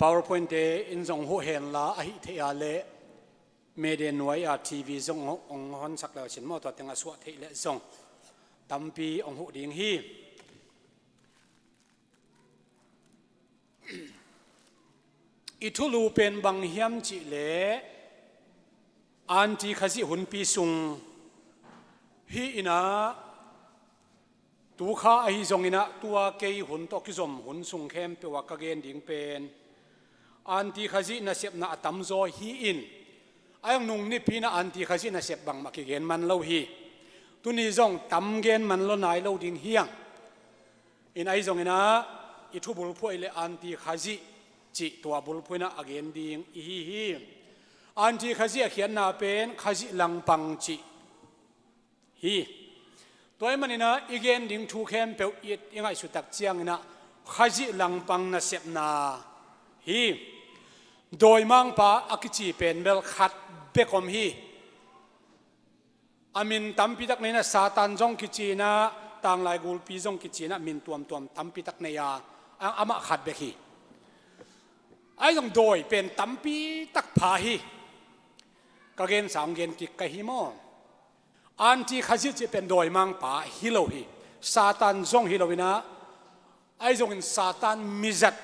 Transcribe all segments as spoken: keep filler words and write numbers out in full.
PowerPoint te in zong huh henla, a hih theih a leh media nuai a TV zong hong honsak le uh cin maw, tua teng a suah theih leh zong tampi hong huh ding hi. I thulu pen bang hiam cih leh anti Khazih hunpi sung hi in ah, tu kha ahi zongin ah, tua kei hun tawh kizom hun sung khempeuh ah ka gen ding pen anti Khazih nasepna a tamzaw hi in, a hong nung nipi in ah anti Khazih nasep bangmah kigen man lo hi. Tuni zong tam gen man lo nai lo ding hi hang. In ahi zongin ah, i thu bulphuh ahih leh anti Khazih cih tua bulphuh in ah a gen ding i hi hi. Anti Khazih a khiatna pen Khazih langpang cih hi. Tua ahih manin ah i gen ding thu khempeuh i, i ngaihsut tak ciangin ah Khazih langpang nasepna hi. Dawimangpa a kici pen bel khat bek om hi. A min tampi tak nei in ah, Satan zong kici in ah, tanglai gulpi zong kici in ah, min tuamtuam tampi tak nei a, a, amah khat bek hi. Ahi zong dawi pen tampi tak pha hi. Ka gensa hong gen kik ka hi maw? Anti Khazih cih pen dawimangpa hi lo hi. Satan zong hi lo in ah, ahi zongin Satan mizat,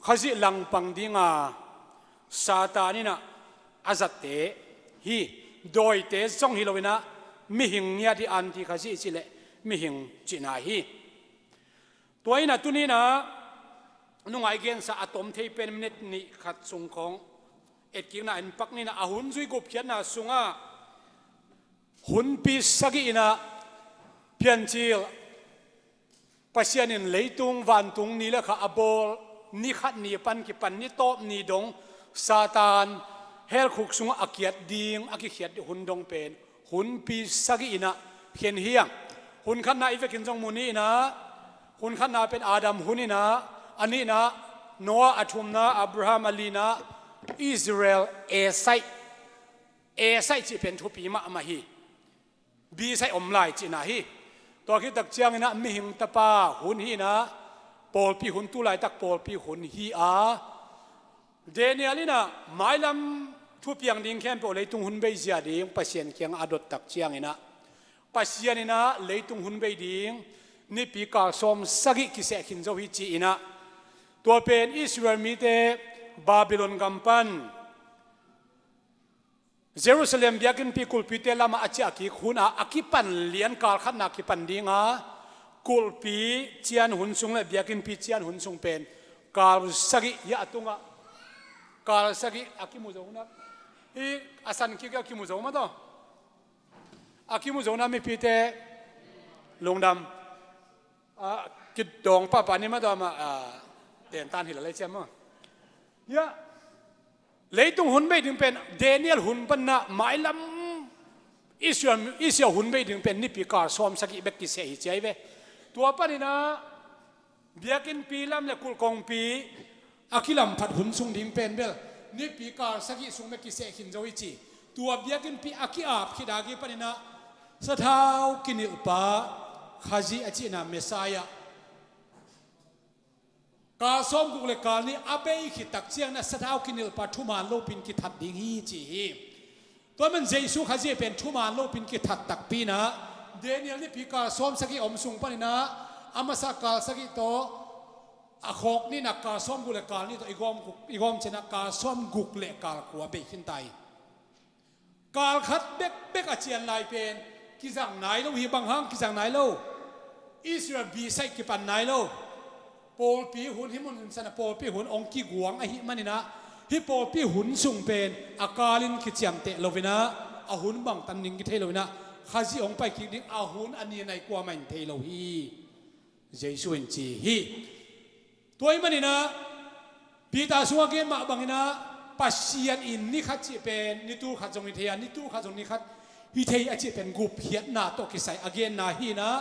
Khazih langpang ding a Satan in ah a zatte hi. Dawite zong hi lo in ah, mihing ngiat hi. Anti Khazih cih leh mihing cihna hi. Tua in ah tuni in ah nungah i gensa a tom thei pen minute nih khat sung khawng etkikna en pak ni in ah, a hun zui gupkhiatna sungah hunpi sagih in ah Piancil Pasian in leitung vantung ni le kha a bawl ni khat ni pan kipan ni tawp ni dong Satan hell khuk sungah a kiat ding, a kikhiat ding hun dong pen hunpi sagih in ah khen hi hang. Hun khatna i vekin zong mu ni in ah, hun khatna pen Adam hun in ah, a nihna Noah, a thumna Abraham, a lina Israel, A side, A side cih pen thupi mahmah hi. B side om lai cihna hi. Tua khit tak ciangin ah mihing tapa hun hi in ah, pawlpi hun, tu laitak pawlpi hun hi a, Daniel in ah mailam thupiang ding khempeuh, leitung hun bei zia ding Pasian kiangah a dot tak ciangin ah, Pasian in ah leitung hun bei ding nipi kal sawm sagih kiseh khin zo hi ci in ah, tua pen Israel mite Babylon gam pan Jerusalem biakinnpi kulhpite lamah a ciah kik hun a, a kipan lian kal khatna kipan ding a, kulhpi cian hun sung le biakinnpi cian hun sung pen kal sagih hi a, a tungah kal sagih a kimu zo na. Hi a san kik a kimu zo mah tawh. A kimu zo na mipite lungdam. A kidawng pahpah ni mah tawh amah, a, tentan hi la lei ciam maw? Hiah leitung hun bei ding pen Daniel hun panna mailam Israel, Israel hun bei ding pen nipi kal sawm sagih bek kiseh hi ci ahi ve. Tua panin ah biakinnpi lam le kulhkongpi a kilamphat hun sung ding pen bel nipi kal sagih sung bek kiseh khin zo hi ci. Tua biakinnpi a ki-ap khit a kipanin ah sathau kinilhpa Khazih a cihna Messiah kal sawmguk le kal nih a bei khit tak ciangin ah sathau kinilhpa thuman lopin kithat ding hi ci hi. Tua man Jesu Khazih pen thuman lopin kithat takpi in ah Daniel nipi kal sawm sagih a om sung panin ah a masa kal sagih tawh a khawk ni in ah kal sawmguk le kal nih tawh i gawm, i gawm ciangin ah kal sawmguk le kal kua bei khin ta hi. Kal khat bekbek a cian lai pen kizang nai lo hi. Bang hang kizang nai lo? Israel B side kipan nai lo. Pawlpi hun, hih mun hun san a pawlpi hun hong kiguang ahih manin ah hih pawlpi hun sung pen a kalin kiciamteh lo in ah a hun bangtan ding kithei lo in ah Khazih hong pai kik ding a hun a ni a nai kuamah in thei lo hi. Jesu in ci hi. Tua ahih manin ah Peter sungah gen mah bangin ah Pasian in ni khat cih pen ni tul khat zong hi thei a, ni tul khat zong ni khat hi thei a cih pen gupkhiatna tawh kisai a genna hi in ah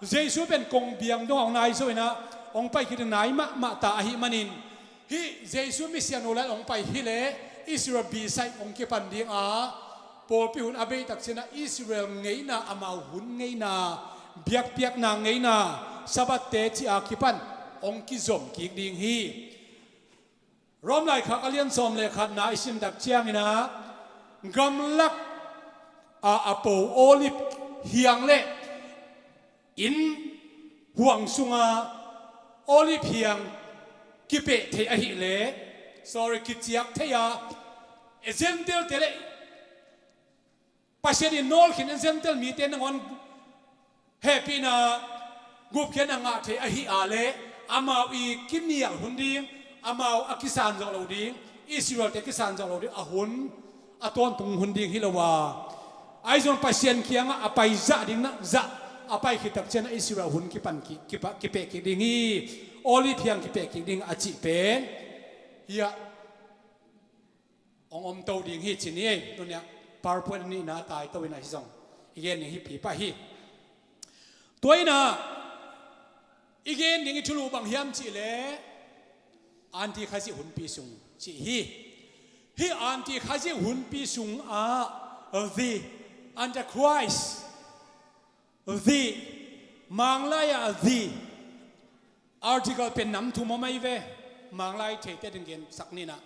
Jesu pen kongbiang dong a hong nai zo in ah hong pai kik ding nai mahmah ta ahih manin hih Jesu misiangtho lai hong pai hi leh Israel B side hong kipan ding a, pawlpi hun a bei tak ciangin ah Israel ngeina, amau hun ngeina, biakpiakna ngeina, Sabbath te cih a kipan hong kizom kik ding hi. Rom laikhak a lian sawm le khatna i sim tak ciangin ah, gamlak a, a po olive hiang le inn huang sunga olive hiang kipeh thei ahih leh, sorry, kiciak thei a, Gentile te le Pasian in nawlkhin in Gentile mite nangawn hehpihna gupkhiatna ngah thei ahih a leh, amau i kinial hun ding, amau a kisan zawh lo ding, Israel te kisan zawh lo ding a hun a tawntung hun ding hi lo a, ahi zong Pasian kiangah a pai zah ding na zah a pai khit tak ciangin Israel hun kipan ki, kipa, kipeh kik ding hi, olive hiang kipeh kik ding a cih pen hiah hong om to ding hi ci ni ei. Tuniah PowerPoint nihna tai to in ah hi zong i gen ding hi pi pah hi. Tua in ah i gen ding i thulu bang hiam cih leh Antikhazih hunpi sung cih hi. Hih Antikhazih hunpi sungah the Antichrist, the, Manglai ah the article pen nam thum om ahi ve. Manglai theite ding gensak ni in ah,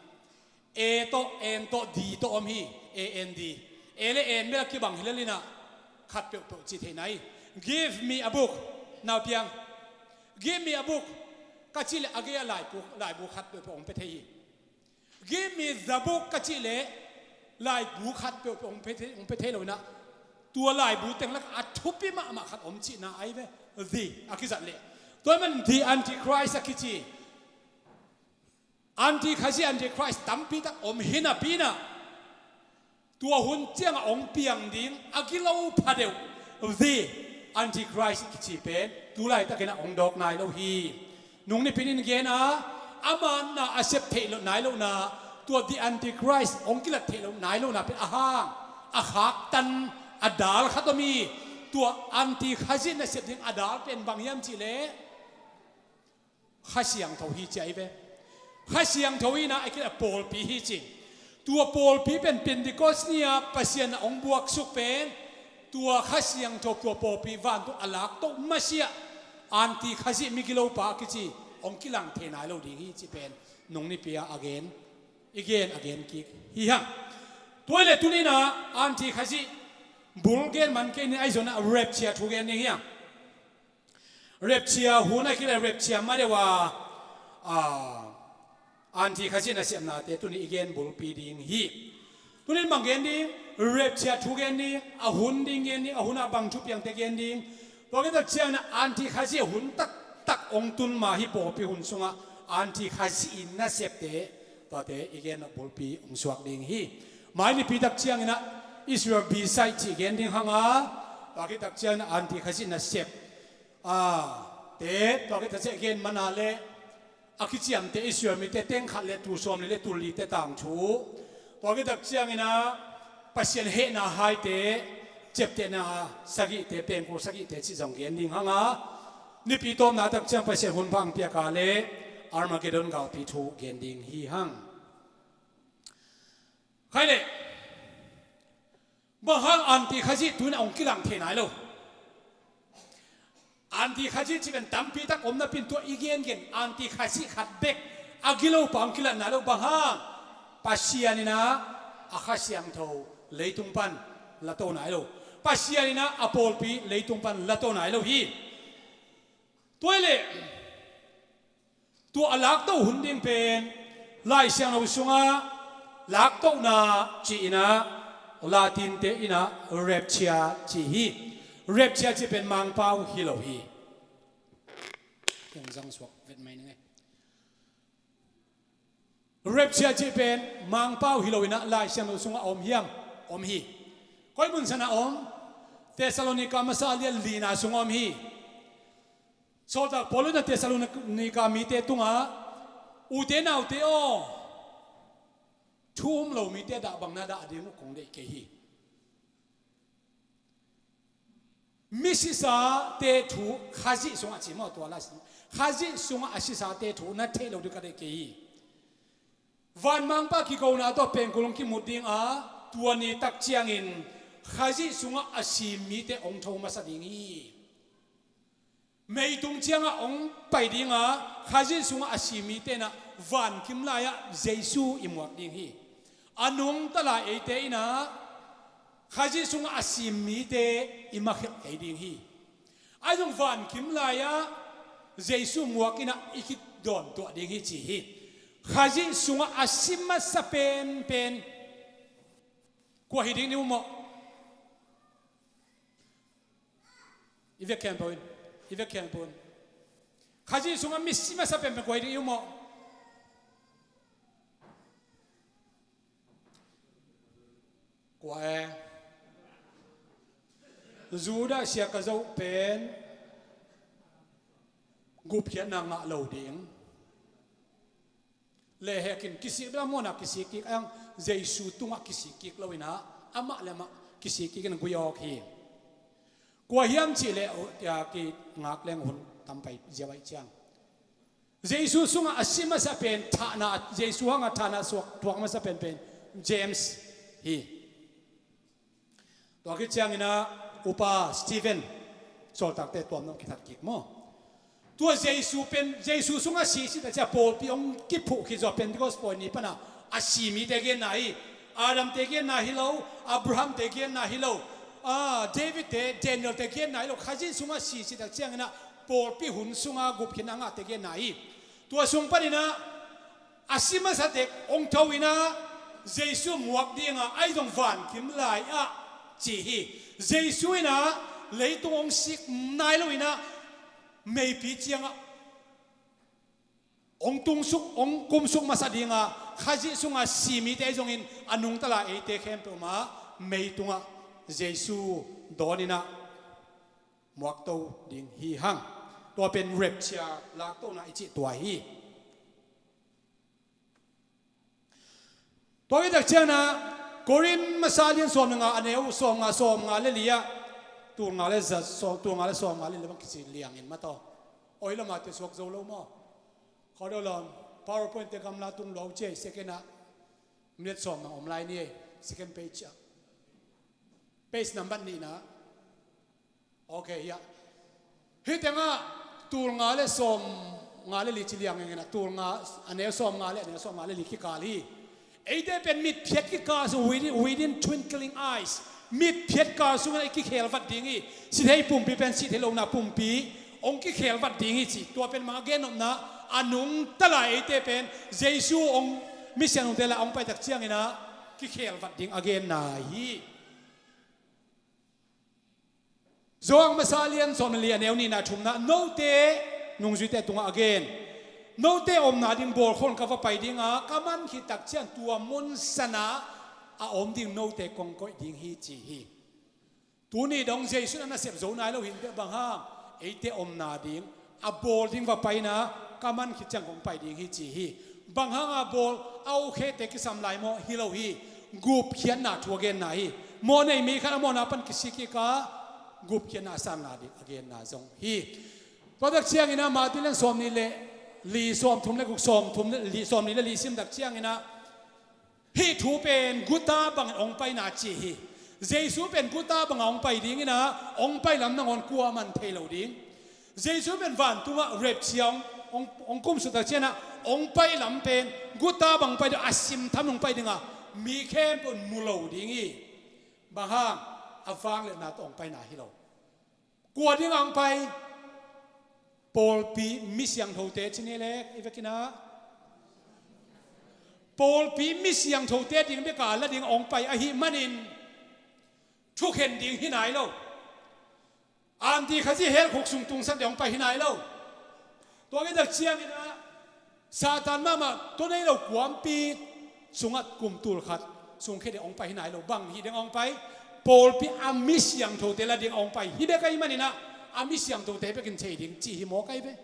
A tawh, N tawh, D tawh om hi. A N D. A le N bel a kibang hi lel in ah, khat peuhpeuh ci thei nai. Give me a book. Nau piang. Give me a book ka cih leh a gei a laibu, laibu khat peuhpeuh hong pia thei hi. Give me the book ka cih leh laibu khat peuhpeuh hong pia thei, hong pia thei lo in ah, tua laibu teng lakah a thupi mahmah khat om cihna ahi ve. The a kizat leh, tua ahih man the Antichrist a kici. Antikhazih, Antichrist tampi tak om hi napi in ah, tua hun ciangah hong piang ding a gilo phadeuh the Antichrist i kici pen tu laitakin ah hong dawk nai lo hi. Nung nipi in gen a, ama na a sep theih loh nai lohna, tua the Antichrist hong kilat theih loh nai lohna pen a hang a khaktan a dal khat om hi. Tua Antikhazih nasep ding a dal pen bang hiam cih leh Kha Siangtho hi ci ahi ve. Kha Siangtho hi in ah a kileh pawlpi hi ci. Tua pawlpi pen Pentecost ni-a Pasian a hong buaksuk pen, tua Kha Siangtho, tua pawlpi vantung a laktoh masiah Antikhazih migilopa a kici hong kilang thei nai lo ding hi ci pen nung nipi-a a gen, i gen a gen kik hi hang. Tua hi leh tuni in ah Antikhazih bul gen man kei ni, ahi zongin ah rapture thu gen ding hi hang. Rapture hun a kileh rapture ma deuh a, a, Antikhazih nasepnate tuni i gen bulpi ding hi. Tuni in bang gen ding, rapture thu gen ding, a hun ding gen ding, a hun a bang thupiangte gen ding. Tua khit tak ciangin ah Antikhazih hun taktak hong tun ma hi, pawlpi hun sungah Antikhazih i nasepte, tuate i gen bulpi hong suak ding hi. Mai nipi tak ciangin ah Israel B-side cih gen ding hang a, tua khit tak ciangin ah Antikhazih nasep a, te, tua khit tak ciang gen man a leh a kiciamteh Israel mite teng khat le tul sawmli le tul lite tangthu. Tua khit tak ciangin ah Pasian hehna haite, ciaptehna sagihte, pengkul sagihte cih zong gen ding hang a, nipi tawpna tak ciang Pasian hun pha hong piak a leh Armageddon galpi thu gen ding hi hang. Khai leh, bang hang Antikhazih tu in ah hong kilang thei nai lo? Antikhazih cih pen tampi tak om napi in tua i gengen Antikhazih khat bek a gilopa hong kilat nai lo. Bang hang? Pasian in ah a Kha Siangtho leitung pan la to nai lo. Pasian in ah a pawlpi leitung pan la to nai lo hi. Tua hi leh, tua a laktoh hun ding pen Lai Siangtho sungah laktohna ci-in ah, Latin te in ah rapture ci hi. Rapture cih pen Mangpau hi lo hi. Kiang zang suak vet mai ning e. Rapture cih pen Mangpau hi lo in ah Lai Siangtho sungah a om hiam? Om hi. Koi mun san ah om? Thessalonica masa a lian lina sungah om hi. Sawltak Paul in ah Thessalonica mite tungah, ute naute aw, thu um lo mite dah bang na dah ding uh kong deih kei hi. Misisate thu, Khazih sungah ci maw, tua la, Khazih sungah a sisate thu na theih lo ding ka deih kei hi. Vanmangpa kikona tawh pengkul hong kimut ding a, tua ni tak ciangin Khazih sungah a si mite hong tho masa ding hi. Meitung ciangah hong pai dinga, Khazih sungah a si mite inah vankim lai-ah Jesu i muak ding hi. A nungta lai eite inah Khazih sungah a si mite i makhelh kei ding hi. Ahi zong vankim lai-ah Jesu muak inah i kidawntuah ding hi ci hi. Khazih sungah a si masa penpen kua hi ding ni uh maw? I vek khempeuh in, i vek khempeuh in. Khazih sungah mi si masa penpen kua hi ding i uh maw? Kua e? Judah siaka zoh pen gupkhiatna ngah lo ding. Lehhek in kisik bel a muanah kisik kik ang, Jesu tungah kisik kik lo inah amah le amah kisik kik in a gui awk hi. Kua hiam cih leh, uh, tia kingak leng hun tam pai ziau ahih ciang. Jesu sungah a si masa pen thahna, Jesu hangah thahna suak tuak masa penpen James hi. Tua khit cianginah Upa Stephen, sawltakte tuamna hong kithat kik maw? Tua Jesu pen, Jesu sungah si, si tak ciang pawlpi hong kiphuh khit zawh Pentecost pawi ni pana a si mite genna hi. Adamte genna hi lo, Abrahamte genna hi lo, ah, Davidte, Danielte genna hi lo. Khazih sungah si, si tak cianginah pawlpi hun sungah gupkhiatna ngahte genna hi. Tua sung paninah a si masa tek hong tho inah Jesu muak dinga, ahi zong vankim lai-ah ci hi. Jesu inah leitung hong sik nai lo inah meipi ciangah hong tungsuk, hong kumsuk masa dinga, Khazih sunga si mite ahi zongin a nungta lai eite khempeuh mah meitungah Jesu dawn inah muakto ding hi hang. Tua pen rapture, laktona i cih tua hi. Tua hi tak ciangna, Korin masa lian sawm le nga, a neu sawm nga, sawm nga le li ah, tul nga le za, sawm, tul nga le sawm nga le li bang kici liangin mataw. Oi, lama te suak zo lo maw? Khaw deuh lam, PowerPoint te gamla tung lo cia, second ah, minute sawm nang om lai ni, second page ah. Page number nihna. Ok, hiah. Hih tengah tul nga le sawm nga le li ci liang ngengen ah, tul nga, a neu sawm nga le, a neu sawm nga le li kikal hi. Eite pen mitphiat kikal sung, within, within twinkling eyes. Mitphiat kal sungah i kikhel vat ding hi. Sithei pumpi pen sithei lona pumpi hong kikhel vat ding hi ci. Tua pen mah a gennopna, a nungta lai eite pen Jesu hong, misiang nungte lah hong pai tak cianginah kikhel vat ding a genna hi. Johan masa lian sawm le li, a neu nihna, thumna, note nungzuite tungah a gen. Note omna ding bawlkholh ka va pai dinga, ka man khit tak ciang tua mun sanah a om ding note kong koih ding hi ci hi. Tuni dong Jesu in a nasep zo nai lo hi in beh, bang hang? Eite omna ding a bawl ding va paina, ka man khit ciang kong pai ding hi ci hi. Bang hanga bawl? A okhete kisam lai maw? Hi lo hi. Gupkhiatna thu a genna hi. Mawhnei mi khat a mawhna pan kisik kik a, gupkhiatna a sanna ding a genna zong hi. Tua tak cianginah Matthew lian sawm nih le li, sawm thum le guk, sawm thum le li, sawm nih le li sim tak cianginah, hih thu pen guta bangin hong paina ci hi. Jesu pen guta banga hong pai dinginah, hong pai lam nangawn kuaman thei lo ding. Jesu pen vantungah rapture hong, hong, hong kumsuk tak cianah hong pai lam pen guta bang pai ding, a simtham hong pai dinga, mi khempeuh in mu lo ding hi. Bang hang? A vangliatna tawh hong paina hi lo. Kua dingah hong pai? Pawlpi mi siangthote ci ni leh i vekinah, pawlpi mi siangthote ding beka la ding hong pai ahih manin thukhen ding hi nai lo. Anti Khazih hell khuk sung tungsate hong pai hi nai lo. Tua ngitak cianginah Satan mahmah tua nei lo kuampi sungah kum tul khat sungkhia ding hong pai hi nai lo. Bang hih ding hong pai? Pawlpi a mi siangthote la ding hong pai hi bek ahih maninah, a mi siangthote bekin thei ding ci hi mawk ahi ve.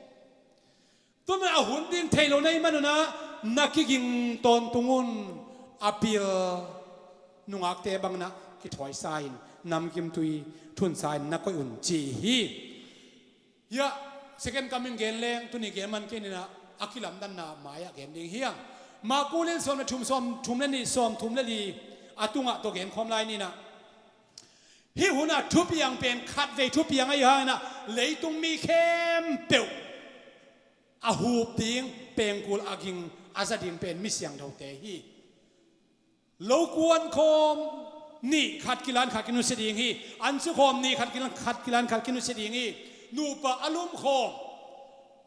Tua man a hun ding thei lo na hih manunah na kiging tawntung un. A pil nungakte banginah kithawi sa-in, namkim tui thun sa-in na koih un ci hi. Hiah, second coming gen leng, tuni gen man kei ninah, a kilamdanna mai-ah gen ding hiang. Marku lian sawm le thum, sawm thum le nih, sawm thum le li, a tungah tawh genkhawm lai ninah. Hih hunah thupiang pen khatvei thupiang ahi hangin ah leitung mi khempeuh a hup ding, pengkul a ging a za ding pen mi siangthote hi. Lokuan khawm nih khat kilan khat kinusia ding hi. Ansu khawm nih khat kilan khat kilan khat kinusia ding hi. Nupa a lum khawm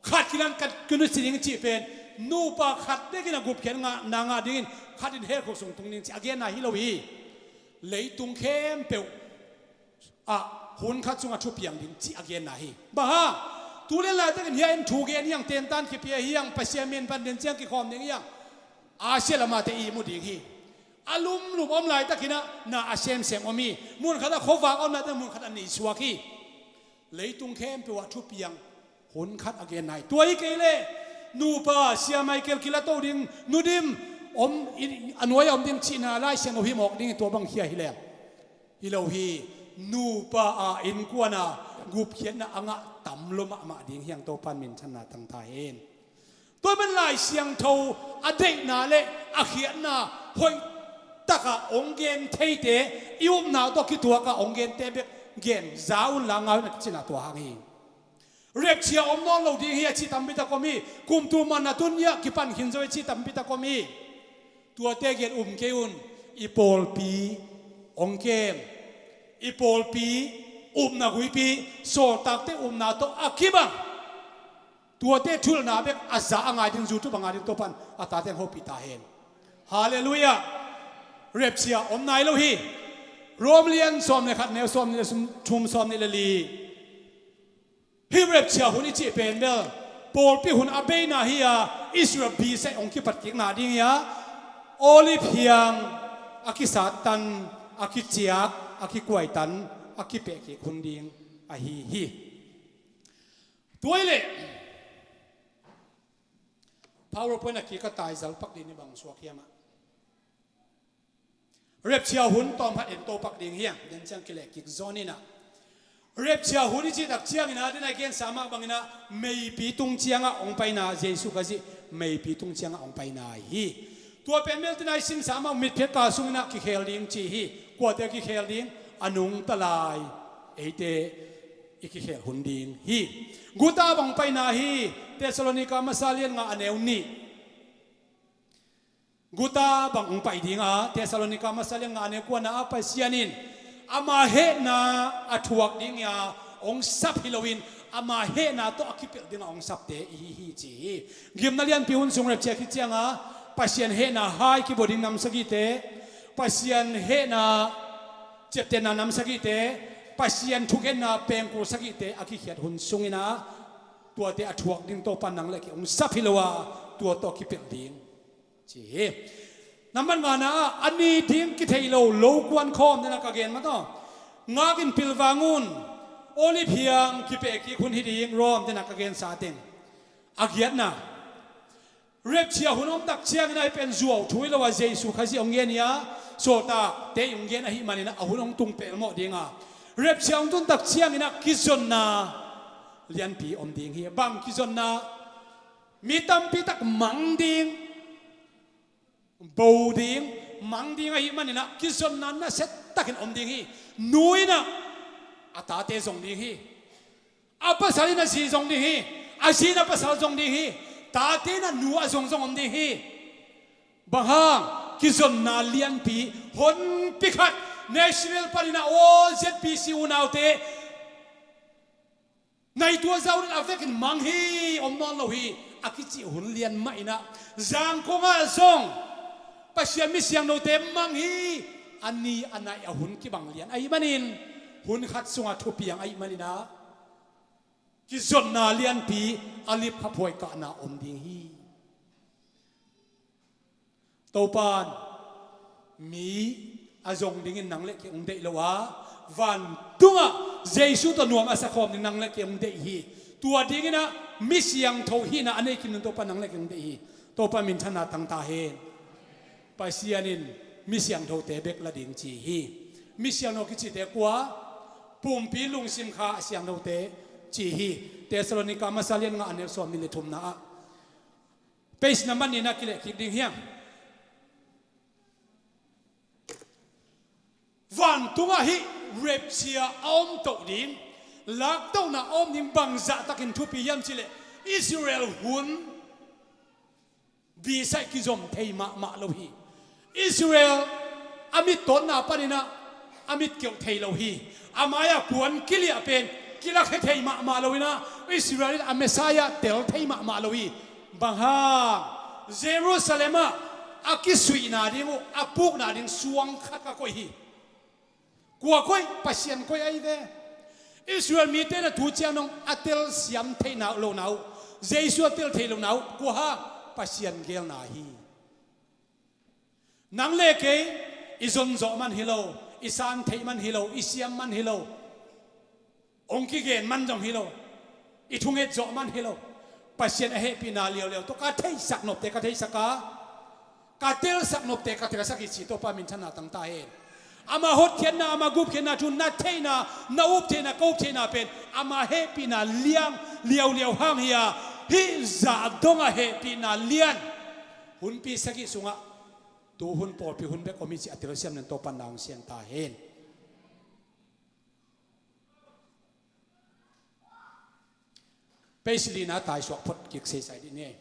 khat kilan khat kinusia ding cih pen nupa khat bekin a gupkhiatna ngah dingin khat in hell khuk sung tung ding cih a genna hi lo hi. Leitung khempeuh ah hun khat sungah thupiang ding cih a genna hi. Bang hang? Tu lian laitakin hiah in thu gen hiang, tentan kipia hiang, Pasian min pan den ciang kikhawm ding hiang. Asia lamate i mu ding hi. A lumlum om laitakinah na a semsem om hi. Mun khatah khuavak om laitakin mun khatah neisuak hi. Leitung khempeuh ah thupiang hun khat a genna hi. Tua hi kei leh nupa Sia Michael kilato ding, nudim om, a nuai a om ding cihna Lai Siangtho hi mawk ding hi. Tua bang khia hi leng hi lo hi. Nupa a innkuana gupkhiatna a ngah tam lo mahmah ding hiang Topan minthanna tangta hen. Tua man Lai Siangtho a deihna le a khiatna hoih taka hong gen theite, i upna tawh kituaka hong gente bek gen za unla ngau in a kicina tua hang hi. Repchia om nawn lo ding hi a ci tampi tak om hi. Kumtu man a tun hiah kipan khin zo hi a ci tampi tak om hi. Tuate gen um kei un. I pawlpi hong kem, i pawlpi upna guipi, sawltakte upna tawh a kibang tuate thulna bek a za a ngai ding, zu tup a ngai ding Topan a tate hopih ta hen. Halleluiah. Repchia om nai lo hi. Rom lian sawm le khat neu sawm nih le thum, sawm nih le li. Hih repchia hun i cih pen bel pawlpi hun a beina hi a, Israel bisaih hong kipatkikna ding hi a, Olive hiang a kisattan, a kiciak, a kikuaitan, a kipehkik hun ding ahi hi. Tua hi leh PowerPoint a kik a taizal pak dih ni bang suak hiam ah. Repchia hun tawm khat en to pak ding hiang, den ciang kileh kik zaw ni nah. Repchia hun i cih tak ciangin ah, den a gensa mah bangin ah meipi tung ciangah hong paina, Jesu Khazih meipi tung ciangah hong paina hi. Tua pen meltin a i sinsa mah mitphiat ka sungin ah kikhel ding ci hi. Kuate kikhel ding? A nungta lai eite i kikhel hun ding hi. Guta bang paina hi. Thessalonika masa lian nga a neu nih. Guta bang hong pai ding a, Thessalonika masa lian nga a neu kuana ah Pasian in ama hehna a thuak ding a hong sap hi loin ama hehna tawh a kipelh ding a hong sapte i hi hi ci hi. Gimna lianpi hun sung repchia khit cianga Pasian hehna hai kibua ding nam sagihte, Pasian hehna ciaptehna nam sagihte, Pasian thukhenna pengkul sagihte a kikhiat hun sungin ah tuate a thuak ding Topa nang le kei hong sap hi lo a, tua tawh kipelh ding ci hi. Nambat ngana ah a ni ding kithei lo, lo kuan khawm dena ka gen mataw. Ngakin pilvang un. Olive hiang kipehkik hun hi ding Rom dena ka gensa teng. A giatna, repchia hun om tak ciangin ahi pen zuau thu hi lo a, Jesu Khazih hong gen hi a, sawltakte hong gen ahi manin a hun hong tung pelmawh ding a, repchia hong tun tak ciangin a kizonna lianpi om ding hi. Bang kizonna? Mi tampi tak mang ding, bo ding, mang ding ahi manin ah kizonna nasia takin om ding hi. Nu in ah a tate zong ding hi. A pasal in a zi zong ding hi. A zi in a pasal zong ding hi. Tate in a nu a zong zong om ding hi. Bang hang? Kizonna lianpi honpi khat Nashville panin ah aw Z B C unaute nai tua zau in a vekin mang hi, om nawn lo hi a kicih hun lian mah in ah, Zangkong ah zong Pasian mi siangthote mang hi. A ni a nai a hun kibang lian ahi manin, hun khat sungah thupiang ahi manin ah kizonna lianpi a lip haphuai kahna om ding hi. Topan mi a zong dingin nang le kei hong deih lo a, vantungah Jesu tawh nuam a sakhawm ding nang le kei hong deih hi. Tua dingin ah mi siangtho hihna a nei kim ding Topa nang le kei hong deih hi. Topa minthanna tangta hen. Pasian in mi siangthote bek la ding ci hi. Mi siangtho kicite kua? Pumpi lungsim kha a siangthote ci hi. Thessalonika masa lian nga a neu sawm nih le thumna ah. Page nambat nihna kileh kik ding hiang. Vantungah hih Rapture a om toh ding, laktohna a om ding bangzah takin thupi hiam cihleh, Israel hun visa kizom thei mahmah lo hi. Israel a mit tawtna paninah a mit keuh thei lo hi. A mai-ah puan kiliah pen kilakhia thei mahmah loinah Israel in a Messiah tel thei mahmah lo hi. Bang hang? Jerusalem ah a kisuihna ding uh, a pukna ding suang khat ka koih hi. Kua koih? Pasian koih ahi ve. Israel mite na tu ciang dong a telsiam theihna lohna uh, Jesu a tel thei lohna uh, kua hang? Pasian gelna hi. Nang le kei i zonzawh man hi lo, i san theih man hi lo, i siam man hi lo, hong kigen man zong hi lo, i thunget zawh man hi lo. Pasian a hehpihna liauliau tawh ka theihsak nopte ka theihsak a, ka telsak nopte ka telsak hi ci Topa minthanna tang ta hen. Ama hotkhiatna, ama gupkhiatna thu na theihna, na up theihna, ka up theihna pen ama hehpihna liang liauliau hang hi a, hih zah dongah hehpihna lian hunpi sagih sungah tu hun pawlpi hun bek om hi ci a telsiam nen Topa na hong siang ta hen. Page lina taisuak phot kik seisai dih ni.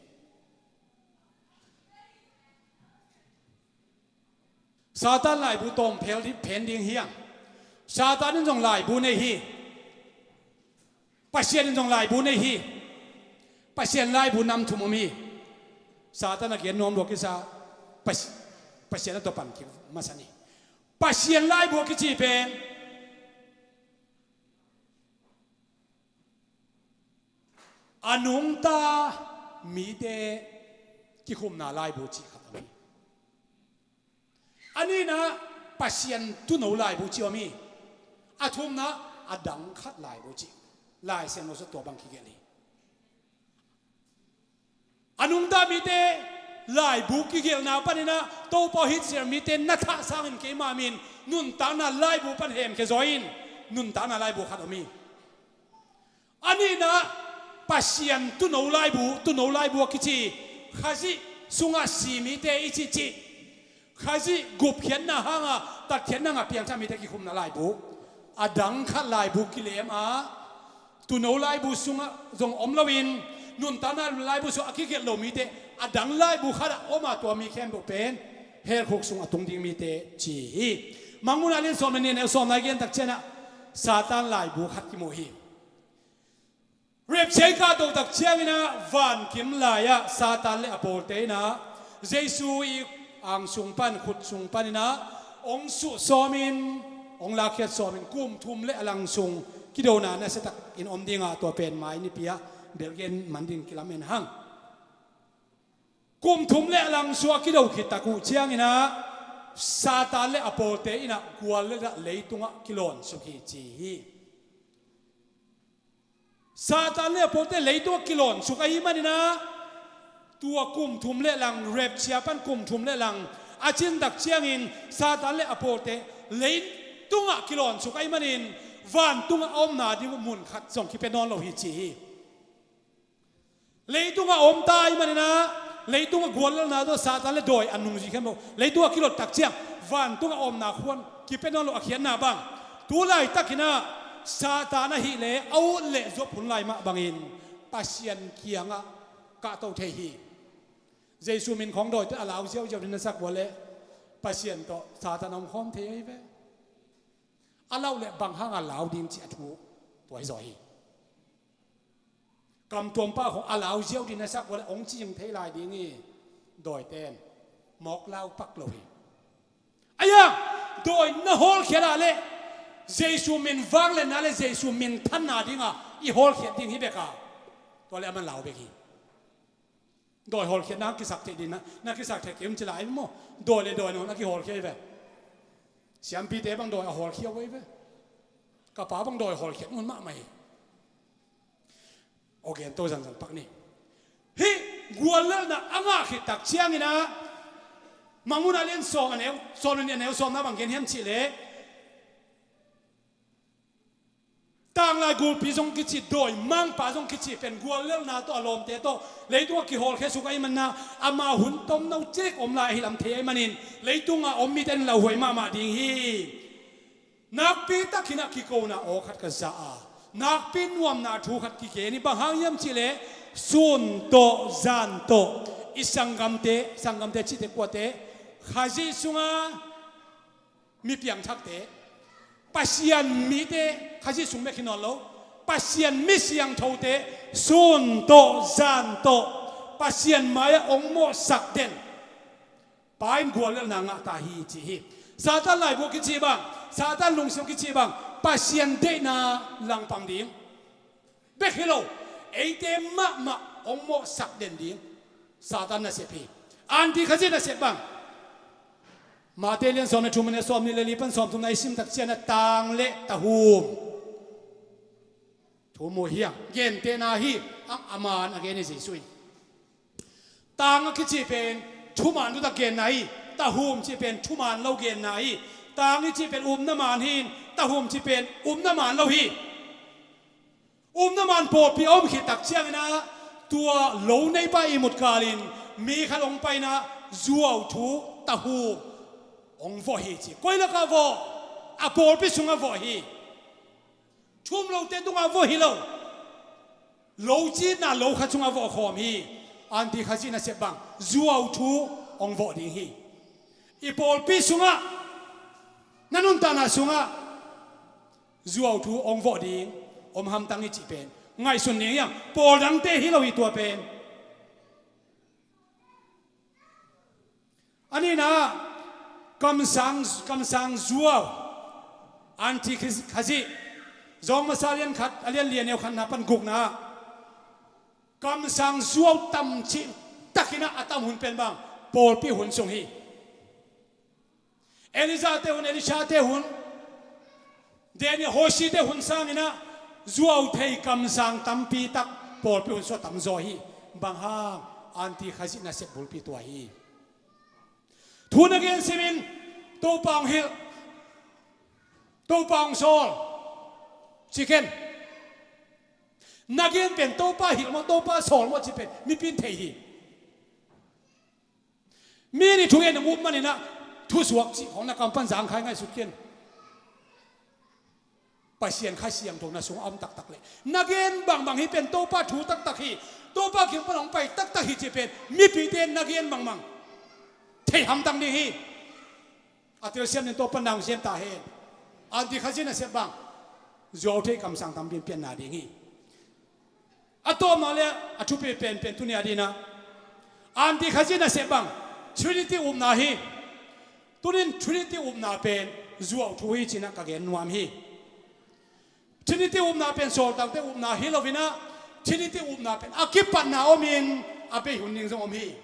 Satan laibu tawm phel di-, phen ding hiam? Satan in zong laibu nei hi. Pasian in zong laibu nei hi. Pasian laibu nam thum om hi. Satan a gen nuam lua kisa, Pas-, Pasian a tawh pan kik masa ni. Pasian laibu a kici pen a nungta mite kikhumna laibu cih khat om hi. A nihna Pasian tuuno laibu cih om hi. A thumna a dang khat laibu cih Lai Siangtho sung tua bang kigelh hi. A nungta mite laibu kigelhna paninah Topa aw hih Israel mite na thah sangin keima min nuntakna laibu pan hemkhia zaw in nuntakna laibu khat om hi. A nihna Pasian tuuno laibu, tuuno laibu a kici Khazih sungah si mite i cihcih Khazih gupkhiatna hanga tatkhiatna hanga piangthak mite kikhumna laibu, a dang khat laibu kilem a, tuuno laibu sungah zong om loin nuntakna laibu sungah a kigelh lo mite a dang laibu khatah om a, tua mi khempeuh pen hell khuk sungah tung ding mite ci hi. Mangmuhna lian sawm le nih a neu sawm lai gen tak ciangah Satan laibu khat kimu hi. Rapture i kahto tak cianginah vankim lai-ah Satan le a pawlte inah Jesu i angsung pan, khut sung paninah hong suh sawmin, hong lakkhiat sawmin kum thum le a lang sung kidona nasiatakin om dingah tua pen mai nipi-ah belgen man dingin kilamen hang. Kum thum le a lang sung a kido khit tak uh cianginah Satan le a pawlte inah gual le dah leitungah kilawnsuk hi ci hi. Satan le a pawlte leitungah kilawnsuk ahih maninah tua kum thum le lang, rapture pan kum thum le lang a cin tak ciangin Satan le a pawlte leitungah kilawnsuk ahih manin vantungah a omna ding uh mun khat zong kipia nawn lo hi ci hi. Leitungah a om ta ahih maninah leitungah guallelhna tawh Satan le dawi a nungzui khempeuh leitungah kilot tak ciang vantungah a omna khuan kipia nawn lo a khiatna bang. Tu laitakinah Satan ahih leh a ut leh zop hun lai mah bangin Pasian kiangah kahto thei hi. Jesu min khawng dawite a lau ziauziau ding na sak ua leh Pasian tawh Satan a om khawm thei ahi ve. A lauh leh bang hanga lau ding cih a thu tua hi zaw hi. Kamtuam pa khawng a lau ziau ding na sak ua leh hong cing thei lai ding hi. Dawite in mawk lau pak lo hi. Aia, dawi na hawlkhiat ah leh Jesu min vangliatna le Jesu min thanna dinga i hawlkhiat ding hi beka. Tua le a man lau bek hi. Dawi hawlkhiat na kisak thei ding na, na kisak thei kei um ci lai maw? Dawi le dawi nawn a kihawlkhia hi ve. Siampite bang dawi a hawlkhia uh hi ve. Ka pa bang dawi hawlkhiat ngun mahmah hi. Aw gen to zanzan pak ni. Hih guallelhna a ngah khit tak cianginah Mangmuhna lian sawm a neu, sawm le nih a neu sawmna bang gen hiam cihleh, tanglai gulpi zong kici, dawi mangpa zong kici pen guallelhna tawh a lawmte tawh leitungah kihawlkhia suk ahih manah ama hun tomno cik om lai ahi lam thei ahih manin leitungah om mite in lauhuai mahmah ding hi. Nakpi takin ah kikona aw khat ka za a, nakpi nuamna thu khat kigen hi. Bang hang hiam cihleh sun tawh zan tawh i sanggamte, sanggamte cihte kuate, Khazih sunga mi piangthakte, Pasian mite, Khazih sung bek hi nawn lo, Pasian mi siangthote sun tawh zan tawh Pasian mai-ah hong mawhsak den pa in guallelhna ngah ta hi ci hi. Satan laibu kici bang, Satan lungsim kici bang, Pasian deihna langpang ding bek hi lo, eite mahmah hong mawhsak den ding Satan nasep hi. Anti-Khazih nasep bang, Mate lian sawm le thum, a neu sawm nih le li pan sawm thumna i sim tak ciangin ah tang le tahum thu mu hi hang. Gentehna hi, a man a gen hi Jesuh in. Tang a kici pen thuman lua tak genna hi. Tahum cih pen thuman lo genna hi. Tang i cih pen upna man hi-in, tahum cih pen upna man lo hi. Upna man pawlpi a om khit tak ciangin ah tua lo neipa ihmut kalin mi khat hong pai-in ah zuau thu, tahum hong vawh hi ci. Koi lakah vawh? A pawlpi sungah vawh hi. Thum lote tungah vawh hi lo. Lo cihna lo khat sungah vawh khawm hi. Anti-Khazih nasep bang, zuau thu hong vawh ding hi. I pawlpi sungah, na nuntakna sungah zuau thu hong vawh ding om hamtang hi cih pen ngaihsun ding hi hang. Pawl dangte hi lo hi tua pen. A nihna, kamsang, kamsang zuau, Anti-Khazih, Zawng Masa lian khat, a lian li, a neu khatna pan gukna, kamsang zuau tam cih takin ah a tam hun pen bang, pawlpi hun sung hi. Elijah-te hun, Elisha-te hun, Daniel, Hosea-te hun sangin ah zuau thei kamsang tampi tak pawlpi hun sungah tam zaw hi. Bang hang? Anti-Khazih nasep bulpi tua hi. Thu na gen simin Topa hong hilh, Topa hong sawl ci ken. Na gen pen Topa hilh maw, Topa sawl maw cih pen mipi in thei hi. Mi nih thugen a mup manin ah thusuak cih khawng na kam pan zangkhai ngaihsut ken. Pasian Kha Siangtho na sungah a om taktak leh na gen bangbang hi pen Topa thu taktak hi, Topa kiang pan hong pai taktak hi cih pen mipite na gen bangbang thei hamtang ding hi. A telsiam ding Topa in na hong sem ta hen. Anti-Khazih nasep bang, zuau thei kamsang tampi in pianna ding hi. A tawpna le a thupi penpen tuni a dingin ah Anti-Khazih nasep bang, Trinity upna hi. Tunin Trinity upna pen zuau thu hi ci-in ah ka gen nuam hi. Trinity upna pen sawltakte upna hi lo-in ah, Trinity upna pen a kipatna omin a bei hun ding zong om hi.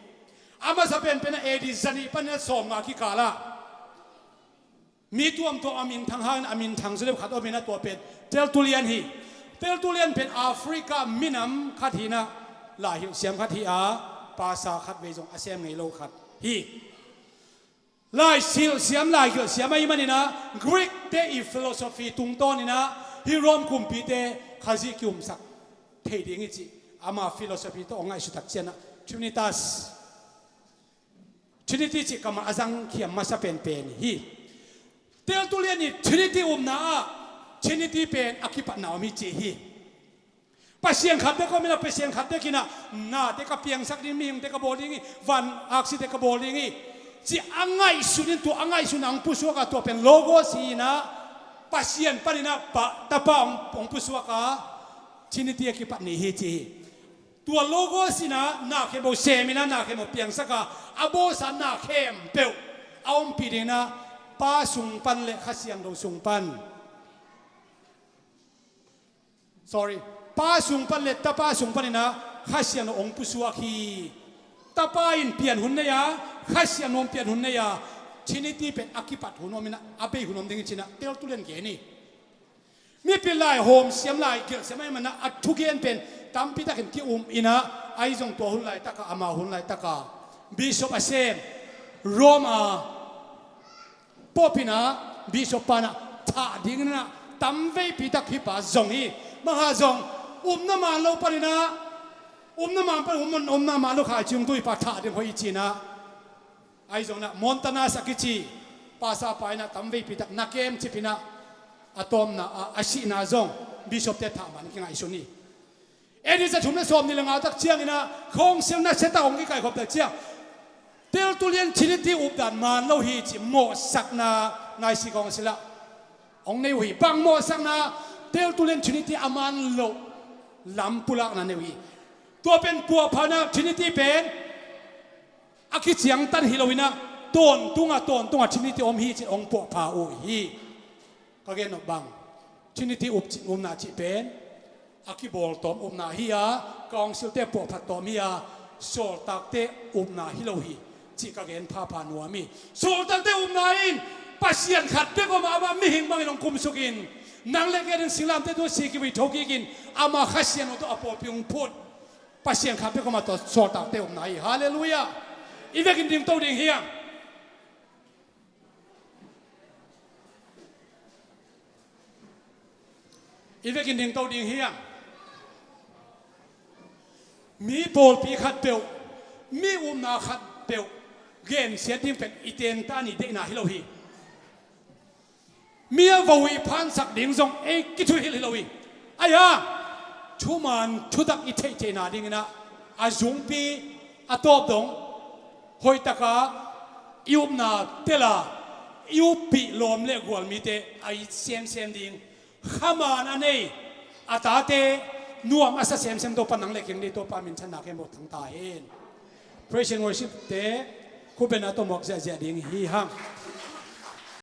A masa penpen ah A D zanih panin ah sawmnga kikal ah mi tuamtuam a minthang hangin a minthang zaw deuh khat om in ah, tua pen Tertullian hi. Tertullian pen Africa minam khat hi-in ah, lai hilhsiam khat hi a, pasa khat vei zong a sem ngei lo khat hi. Lai hilhsiam, lai hilhsiam ahih manin ah Greek-te i philosophy tungtawnin ah hih Rome kumpite Khazih ki-umsak thei ding hi cih ama philosophy tawh hong ngaihsut tak ciangin ah Trinitas, Trinity cih kammal a zangkhia masa penpen hi. Tertullian in Trinity upna ah Trinity pen a kipatna om hi ci hi. Pasian khat bek om in ah, Pasian khat bek in ah, nate ka piangsak ding, mihingte ka bawl ding hi, van aksite ka bawl ding hi, ci a ngaihsun in, tua a ngaihsun a hong pusuak a, tua pen Logos hi-in ah, Pasian panin ah Pa, Tapa hong, hong pusuak a, Trinity a kipat ni hi ci hi. Tua Logos in ah na khempeuh sem in ah, na khempeuh piangsak a, a bawlsa na khempeuh a ompih dingin ah Pa sung pan le Kha Siangtho sung pan, sorry, Pa sung pan le Tapa sung panin ah Kha Siangtho hong pusuak hi. Tapa in pian hun nei a, Kha Siangtho in pian hun nei a, Trinity pen a kipat hun om in ah, a bei hun om ding hi ci-in ah Tertullian gen hi. Mipi lai hawmsiam, lai gelhsiam ahih manin ah a thugen pen tampi takin ki-um in ah, ahi zong tua hun laitak ah, ama hun laitak ah Bishop a sem, Rome a Pope in ah, Bishop pa in ah thah dingin ah tamveipi tak hih pa zong hi. Bang hang zong, upna man lo panin ah, upna man pan, upna man lo khaici hong tu hih pa thah ding hoih hi ci-in ah, ahi zongin ah Montanus a kici pasa pa in ah tamveipi tak na kemcip in ah, A tawpna ah a sihna zong bishopte thah man kingaihsun hi. A D za thum le sawm nih le nga tak ciangin ah khawngsil nasia tak hong kikaikhop tak ciang Tertullian Trinity updan man lo hi cih mawhsakna naisi khawngsil ah hong nei uh hi. Bang mawhsakna? Tertullian Trinity a man loh lam pulakna nei uh hi. Tua pen puahphana Trinity pen a kiciangtan hi lo in ah tawntungah tawntungah Trinity om hi cih hong puahpha uh hi. Ka gen nop bang, Trinity up cih, upna cih pen a kibawltawm upna hi a, council-te puahphat tawm hi a, sawltakte upna hi lo hi cih ka gen phapha nuam hi. Sawltakte upna in Pasian khat bek om a, amah mihing bangin hong kumsuk in, nang le kei ding singlamteh tungah si kivui tho kik in, amah Kha Siangtho tawh a pawlpi hong phut. Pasian khat bek om a, tua sawltakte upna hi. Halleluiah. I vekin dingto ding hiam? I vekin dingto ding hiam? Mi pawlpi khatpeuh, mi upna khatpeuh gensiat ding pen i tenta ni deihna hi lo hi. Mi a vo i phansak ding zong ei kithuhilh hi lo hi. Ahi hang thuman thutak i theihtheihna dingin ah a zungpi a tawp dong hoihtaka i upna tela i uppih lawm le gual mite a it semsem ding, khaman a nei a tate nuam a sa semsem Topa nang le kei ding Topa minthanna kem bawl thang ta hen. Praise and worship te khutbetna tawh muak ziahziah ding hi hang.